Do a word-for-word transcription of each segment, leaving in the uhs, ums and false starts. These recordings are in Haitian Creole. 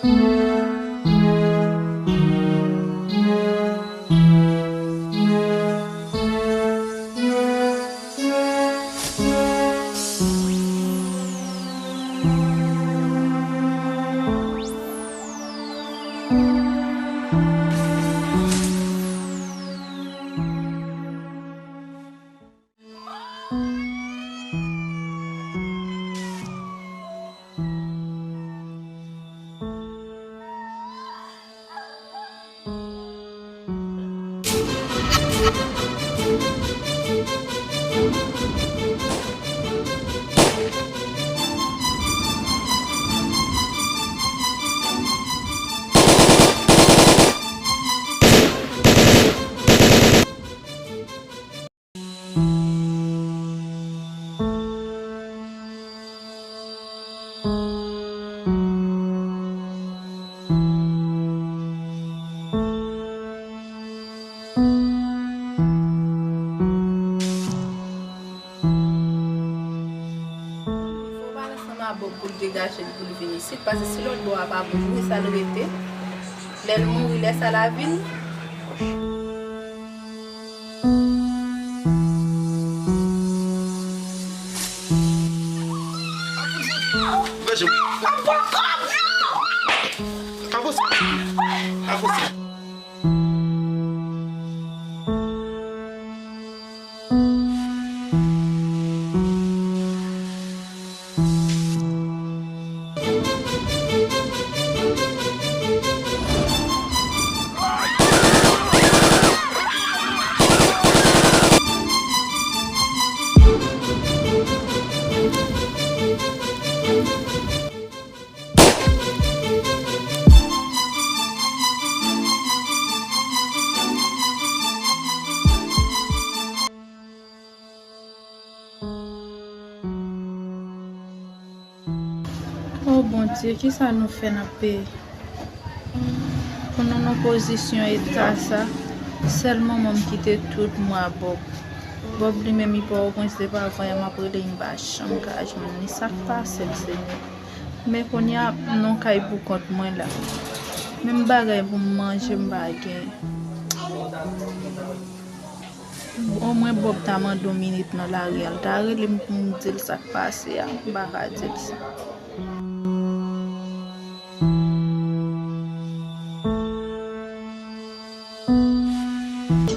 Fò w pale ansanm a Bòb pou l degaje l, pou l vin isit, paske si lòt bò a pa bon vre, sa l rete. Lè l mouri, lè sa l a vin. Avanse. Avanse. O Bondye, kisa nou fè nan peyi? Pou nou nan pozisyon eta sa, sèl manman m kite tout mwa Bòb. Bòb li menm li Pòtoprens, depi avan yè m ap rele, m pa janm ka jwenn li. Sa k pase l, Senyè? Men kounye a, m nan kay poukont mwen la. Menm bagay pou m manje, m pa gen. Omwen Bòb ta mande yon minit nan lari a, l ta rele m pou m di l sa k pase a, m pa ka di l sa.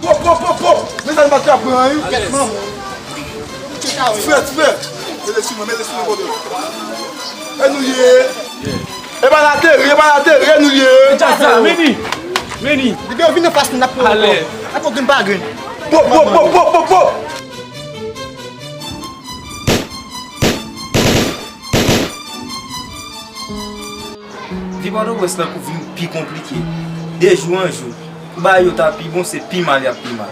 Pòp, pòp, pòp, pòp! Men sa n pa t ka pran, wi. Kèt manman. Frè, frè! Mete sou mwen, mete sou mwen, pòp. E nou ye? E pa latere, e pa latere nou ye. Meni, meni. Depi yo vin anfas nou, n ap pran ankò. N ap pran grenn pa grenn. Po, po, po, po, po, po. Vi Pòtoprens lan kou vin pi konplike. De jou an jou, kou bagay yo ta pi bon, se pi mal y ap pi mal.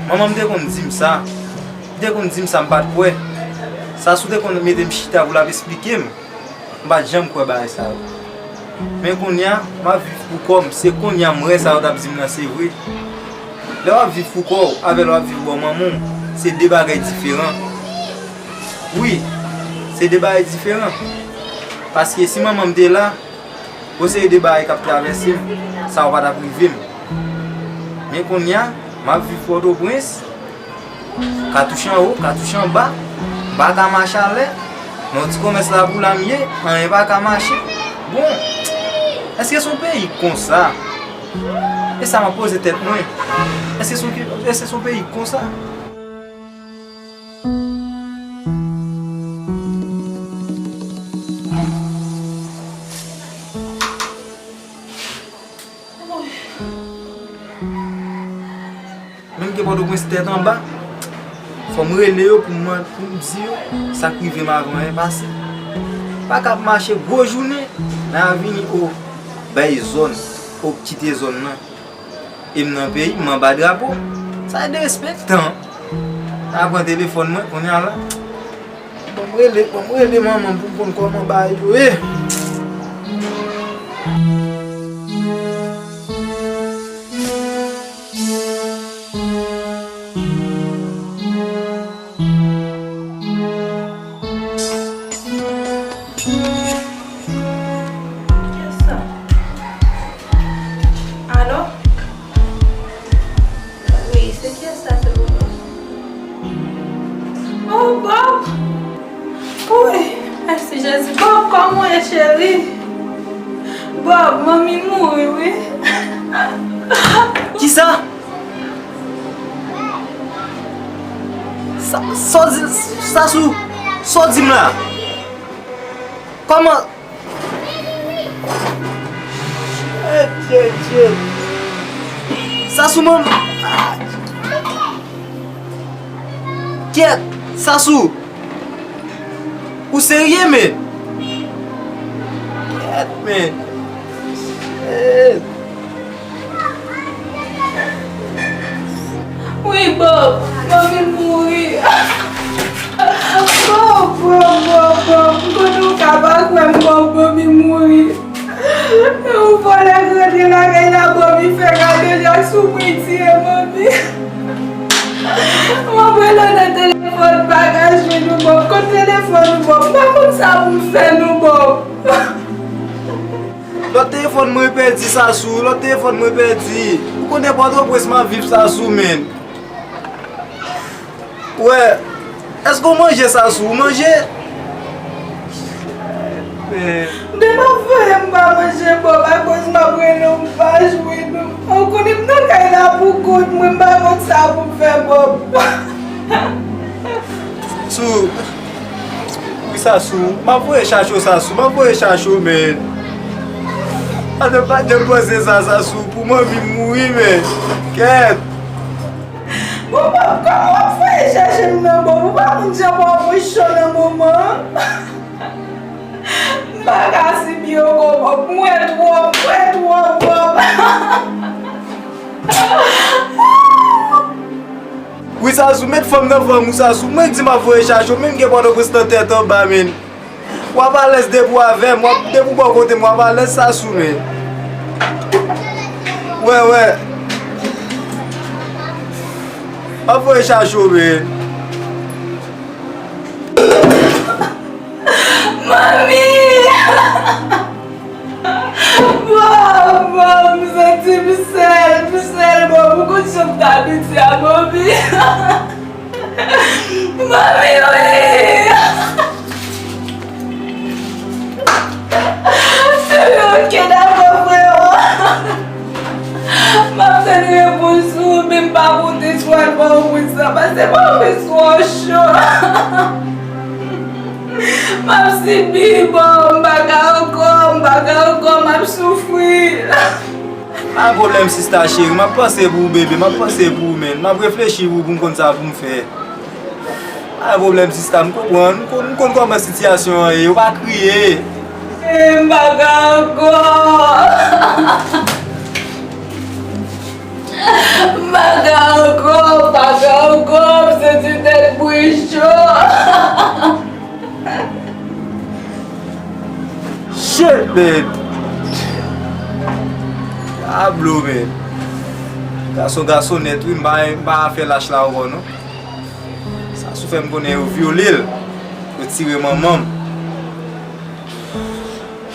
Manman m te konn di m sa. Li te konn di m sa, m pa t kwè. Sa sou te konn mete m chita pou l ap esplike m. M pa t janm kwè bagay sa yo. Men kounye a, m ap viv pou kò m. Se kounye a m wè sa yo t ap di m nan se vre. Lè w ap viv pou kò w avè lè w ap viv bò manman w, se de bagay diferan. Wi, se de bagay diferan. Paske si manman m te la, yon seri de bagay k ap travèse m, sa yo pa t ap rive m. Men kounye a, m ap viv Pòtoprens, katouch anwo, katouch anba, m pa ka mache alè, nan ti komès Laboula m ye, anyen pa ka mache. Bon, èske se yon peyi konsa? E sa m ap poze tèt mwen, èske se yon, èske se yon peyi konsa? Menm ke Pòtoprens tèt anba, fò m rele yo pou m, pou m di yo sa k rive m avan anyen pase. Pa ka ap mache gwo jounen, nan avini o bay zòn, o kite zòn nan. E m nan peyi m, m anba drapo. Sa derespektan. A pran telefòn mwen kounye a la. Ban m rele, ban m rele manman m pou m konn kòman bagay yo ye. Bob, manmi mouri, wi. Kisa? Sa, sa w di, Sasou, sa w di m la? Kòman? Shit, shit, shit. Sasou, manmi. Kyèt, Sasou. Ou serye, men? Kyèt, men. Shit. Wi, Bob, manmi mouri. Bob, Bob, Bob, Bob, m konnen w ka pa kwè m, Bob, manmi mouri. Yon vòlè k rantre lakay la, manmi fè gade l, y ap sou mwen tiye manmi. M ap rele w nan telefòn, m pa ka jwenn ou, Bob. Kot telefòn ou, Bob? M pa konn sa pou m fè non, Bob. Lòt telefòn mwen pèdi, Sasou, lòt telefòn mwen pèdi. Ou konnen Pòtoprens m ap viv, Sasou, men. Wè, èske w manje, Sasou? Ou manje? Men. Depi w voye m pa manje, Bob, akoz m ap rele w, m pa jwenn ou. Ou konnen m nan kay la pou kont mwen, m pa konn sa pou m fè, Bob. Sou, wi, Sasou, m ap voye chache w, Sasou, m ap voye chache w, men. Atè, m pa t janm panse sa, Sasou, pou manmi m mouri, men. Kèt. Bon, Bob, kòman w ap voye chache m nan, Bob? Ou pa konn jan Bob mwen cho nan moman an. M pa ka sibi ankò, Bob. Mwen twòp, mwen twòp, Bob. Wi, Sasou, met fanm nan fanm ou, Sasou. Mwen k di m ap voye chache w, menm gen Pòtoprens nan tèt anba, men. W ap alèz depi w avè m, w ap, depi w bò kote m, w ap alèz, Sasou, men. Wè, wè. M ap voye chache w, men. Manmi! Bon, bon, m santi m sèl, m sèl, bon, m konn jan m t abitye a, manmi. Manmi, wi! Ok, dakò, freo. M ap tann repons ou, men m pa konte sou al pa w pran sa, paske pa w pran sou an cho. M ap sibi, bon, m pa ka ankò, m pa ka ankò, m ap soufri. Pa gen pwoblèm, sista cheri, m ap panse pou ou, bebe, m ap panse pou ou, men. M ap reflechi pou, pou m konn sa pou m fè. Pa gen pwoblèm, sista, m konprann, m konn, m konn kòman sitiyasyon an ye, ou pa kriye. E, m pa ka ankò. M pa ka ankò, m pa ka ankò, m santi tèt mwen cho. Shit, man. Dyablo, man. Gason, gason nèt, wi, m pa, m pa fè lach la ankò, non. Sasou fè m konnen yo vyole l. Yo tire manman m.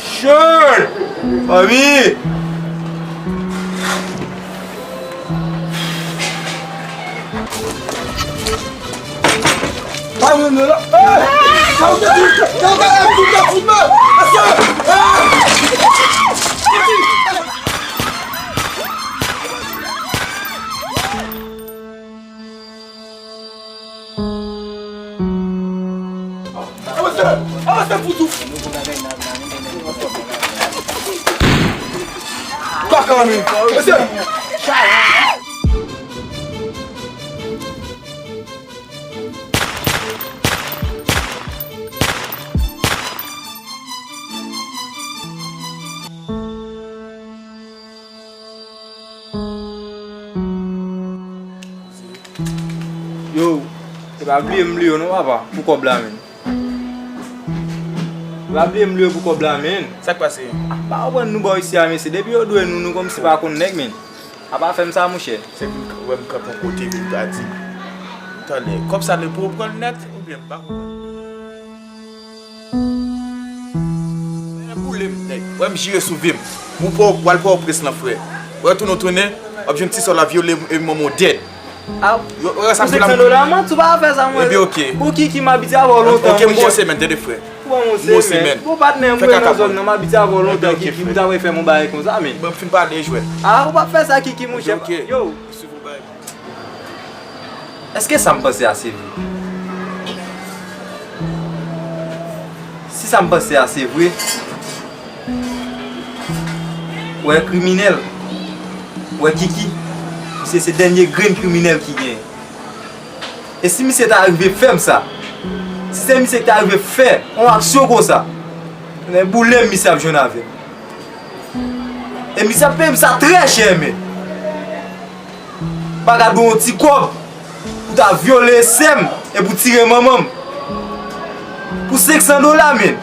Shit! Manmi! Pa mwen la. Hey! Sa ou te di? Sa ou te di? Sa ou te di? Mesye! Hey! Avanse! Avanse, foutou! Baka, men! Mesye! Yo, e pa bliye m bliye w non, papa, pou kòb la, men. E pa bliye m bliye w pou kòb la, men. Sa k pase? Ah, pa konprann nou bò isi a, mesye. Depi yo dwe nou, nou kòmsi pa konn nèg, men. A pa fè m sa, monchè. Se vin k-, wè m kanpe yon kote, vin pa di. Tande, kòb sa, nou pou w pran l nèt, oubyen m pa konprann. Wè boule m, nèg. Wè m jire sou vi m. Ou pran, w al pran Pòtoprens lan, frè. Wè tounen w tounen, w ap jwenn ti sòl la vyole m, e manman w dead. Ah, yo, wè sa pou sèt san dola, manti, ou pa fè sa, mwen. Ebyen, ok. Pou ki, ki m abitye avè w lontan, monchè. Ok, m ba w yon semèn, tande, frè. Bon, monchè, men. Bon, patnè, mwen nan zòn nan, m abitye avè w lontan, Kiki, m ta wè fè m yon bagay konsa, men. Bon, m fin pale jwèt. Ah, ou p ap fè sa, Kiki, monchè. Yo. Èske sa m panse a se vre? Si sa m panse a se vre, wè kriminèl, wè Kiki, misye se dènye grenn kriminèl ki genyen. E si misye ta rive fè m sa, si se misye ki ta rive fè yon aksyon konsa, nan boule m misye ap jwenn avè m. E misye ap peye m sa trè chè, men. Pa ka dwe yon ti kòb pou ta vyole sè m e pou tire manman m. Pou senk san dola, men.